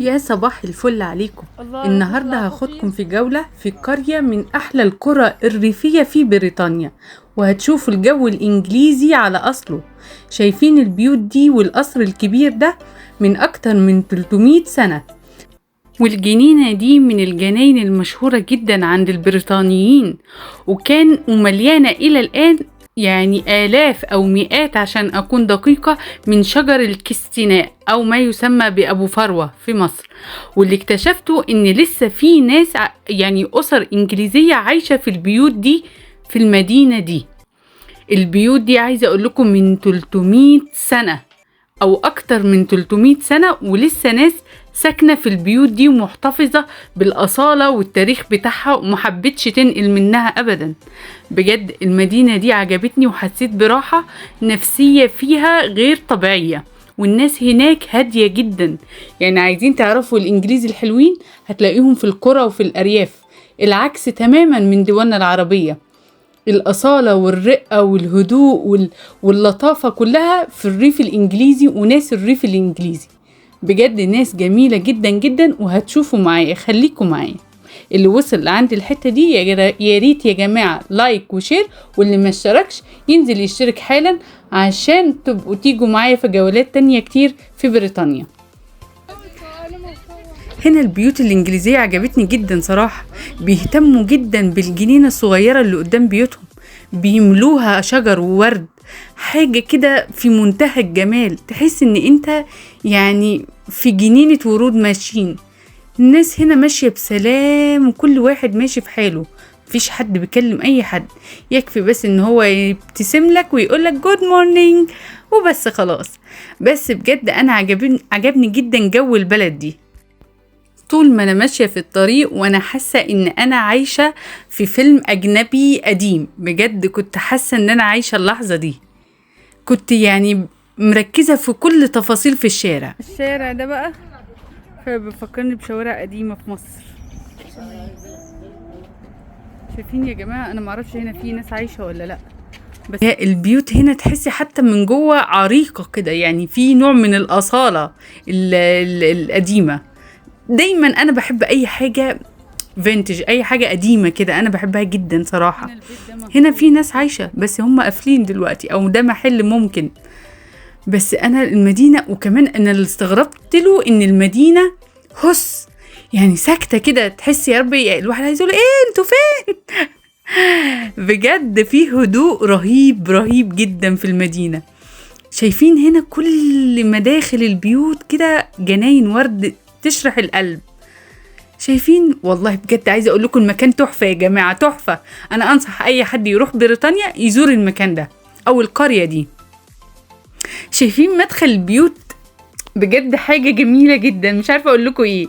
يا صباح الفل عليكم. النهاردة هاخدكم في جولة في قرية من أحلى القرى الريفية في بريطانيا، وهتشوفوا الجو الإنجليزي على أصله. شايفين البيوت دي والقصر الكبير ده من أكتر من 300 سنة، والجنينة دي من الجناين المشهورة جدا عند البريطانيين، وكان ومليانة إلى الآن يعني آلاف أو مئات عشان أكون دقيقة من شجر الكستناء أو ما يسمى بأبو فروة في مصر. واللي اكتشفته إن لسه في ناس يعني أسر إنجليزية عايشة في البيوت دي في المدينة دي. البيوت دي عايزة أقول لكم من 300 سنة أو أكتر من 300 سنة، ولسه ناس ساكنة في البيوت دي ومحتفظة بالأصالة والتاريخ بتاعها ومحبتش تنقل منها أبدا. بجد المدينة دي عجبتني وحسيت براحة نفسية فيها غير طبيعية، والناس هناك هادية جدا. يعني عايزين تعرفوا الإنجليز الحلوين هتلاقيهم في القرى وفي الأرياف، العكس تماما من دولنا العربية. الأصالة والرقة والهدوء واللطافة كلها في الريف الإنجليزي وناس الريف الإنجليزي. بجد ناس جميلة جدا جدا، وهتشوفوا معايا، خليكم معايا. اللي وصل لعند الحتة دي يا ريت يا جماعة like و share، واللي ما اشتركش ينزل يشترك حالا عشان تبقوا تيجوا معايا في جولات تانية كتير في بريطانيا. هنا البيوت الإنجليزية عجبتني جدا صراحة، بيهتموا جدا بالجنينة الصغيرة اللي قدام بيوتهم، بيملوها شجر وورد، حاجة كده في منتهى الجمال، تحس ان انت يعني في جنينة ورود ماشيين. الناس هنا ماشية بسلام وكل واحد ماشي في حاله، مفيش حد بيكلم اي حد، يكفي بس ان هو يبتسم لك ويقول لك good morning وبس خلاص. بس بجد انا عجبني جدا جو البلد دي. طول ما انا ماشية في الطريق وانا حاسه ان انا عايشه في فيلم اجنبي قديم، بجد كنت حاسه ان انا عايشه اللحظة دي، كنت يعني مركزه في كل تفاصيل في الشارع. الشارع ده بقى فبيفكرني بشوارع قديمة في مصر. شايفين يا جماعة، انا معرفش هنا في ناس عايشه ولا لا، بس البيوت هنا تحسي حتى من جوه عريقة كده، يعني في نوع من الاصالة القديمة. دايما انا بحب اي حاجة vintage، اي حاجة قديمة كده انا بحبها جدا صراحة. هنا في ناس عايشه بس هم قافلين دلوقتي، او ده محل ممكن. بس انا المدينة، وكمان انا اللي استغربت له ان المدينة هس يعني ساكته كده، تحسي يا ربي الواحد عايز يقول ايه انتوا فين. بجد في هدوء رهيب رهيب جدا في المدينة. شايفين هنا كل مداخل البيوت كده جناين ورد تشرح القلب. شايفين والله بجد عايزه اقول لكم المكان تحفة يا جماعة، تحفة. انا انصح اي حد يروح بريطانيا يزور المكان ده او القرية دي. شايفين مدخل البيوت بجد حاجة جميلة جدا، مش عارفه اقول لكم ايه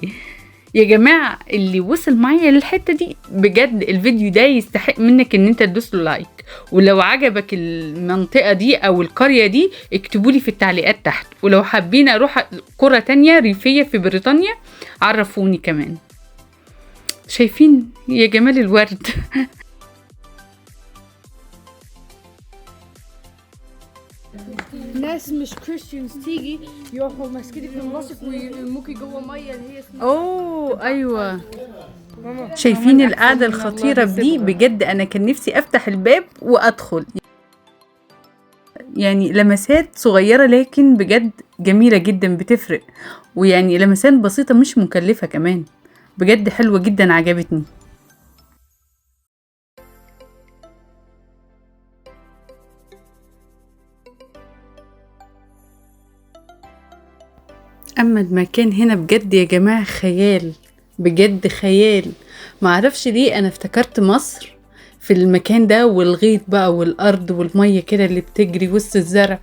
يا جماعة. اللي وصل معايا للحتة دي بجد الفيديو ده يستحق منك ان انت تدوس له like، ولو عجبك المنطقة دي او القرية دي اكتبوا لي في التعليقات تحت، ولو حابين اروح قرى تانية ريفيه في بريطانيا عرفوني كمان. شايفين يا جمال الورد. ناس مش Christians تيجي يروحوا ماسكينك من راسك ويرموكي جوه مية اللي هي اسمها اوه ايوه. شايفين القعدة الخطيرة دي؟ بجد انا كان نفسي افتح الباب وادخل، يعني لمسات صغيرة لكن بجد جميلة جدا، بتفرق، ويعني لمسات بسيطة مش مكلفة كمان، بجد حلوة جدا عجبتني. اما المكان هنا بجد يا جماعة خيال، بجد خيال. معرفش ليه انا افتكرت مصر في المكان ده، والغيط بقى والارض والمية كده اللي بتجري وسط الزرع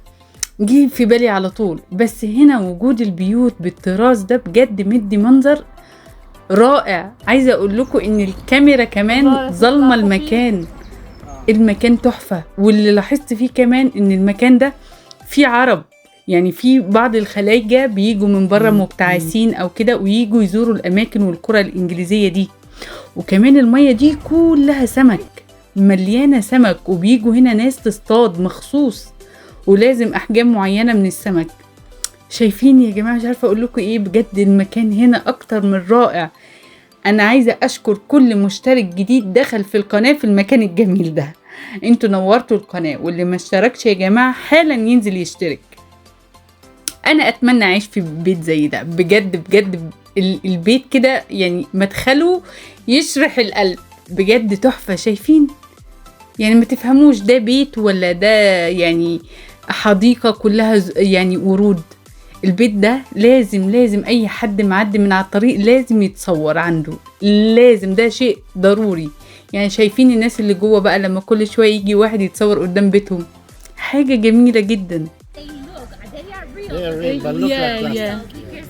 جه في بالي على طول. بس هنا وجود البيوت بالطراز ده بجد مدي منظر رائع. عايزه اقول لكم ان الكاميرا كمان ظلمه المكان، المكان تحفة. واللي لاحظت فيه كمان ان المكان ده فيه عرب، يعني في بعض الخلايجة بيجوا من بره مبتعثين او كده ويجوا يزوروا الاماكن والقرى الانجليزية دي. وكمان المية دي كلها سمك، مليانة سمك، وبيجوا هنا ناس تصطاد مخصوص، ولازم احجام معينة من السمك. شايفين يا جماعة؟ مش عارفة اقول لكم ايه، بجد المكان هنا اكتر من رائع. انا عايزة اشكر كل مشترك جديد دخل في القناة في المكان الجميل ده، انتوا نورتوا القناة. واللي ما اشتركش يا جماعة حالا ينزل يشترك. انا اتمنى اعيش في بيت زي ده بجد بجد. البيت كده يعني مدخله يشرح القلب بجد، تحفة. شايفين يعني ما تفهموش ده بيت ولا ده يعني حديقة كلها يعني ورود. البيت ده لازم لازم اي حد معدي من على الطريق لازم يتصور عنده، لازم، ده شيء ضروري. يعني شايفين الناس اللي جوه بقى لما كل شوية يجي واحد يتصور قدام بيتهم، حاجة جميلة جدا. They look, they are real. They are real, but look Yeah, like plastic. yeah. Because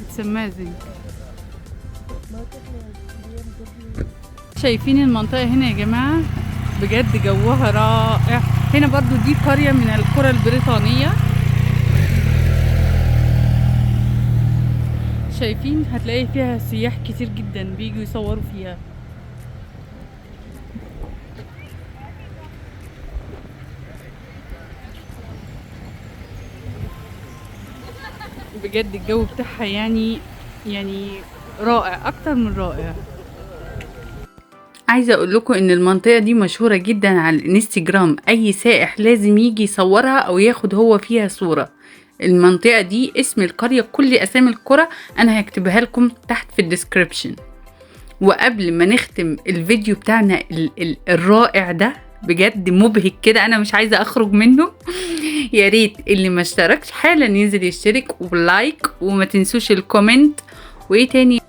it's It's amazing. شايفين المنطقة هنا يا جماعة؟ بجد جوها رائع. هنا برضو دي قرية من القرى البريطانية. شايفين؟ هتلاقي فيها سياح كتير جدا بيجوا يصوروا فيها. بجد الجو بتاعها يعني رائع، اكتر من رائع. عايزة اقول لكم ان المنطقة دي مشهورة جدا على الانستجرام، اي سائح لازم يجي يصورها او ياخد هو فيها صورة. المنطقة دي اسم القرية، كل اسامي القرى انا هكتبها لكم تحت في ال description. وقبل ما نختم الفيديو بتاعنا الرائع ده بجد مبهج كده، انا مش عايزة اخرج منه. يا ريت اللي ما اشتركش حالا ينزل يشترك و like، وما تنسوش ال comment. وايه تاني؟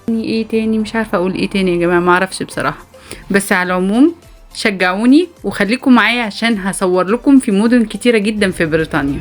ايه تاني؟ مش عارفة اقول ايه تاني يا جماعة، ما اعرفش بصراحة. بس على العموم شجعوني وخليكم معايا عشان هصور لكم في مدن كتيرة جدا في بريطانيا.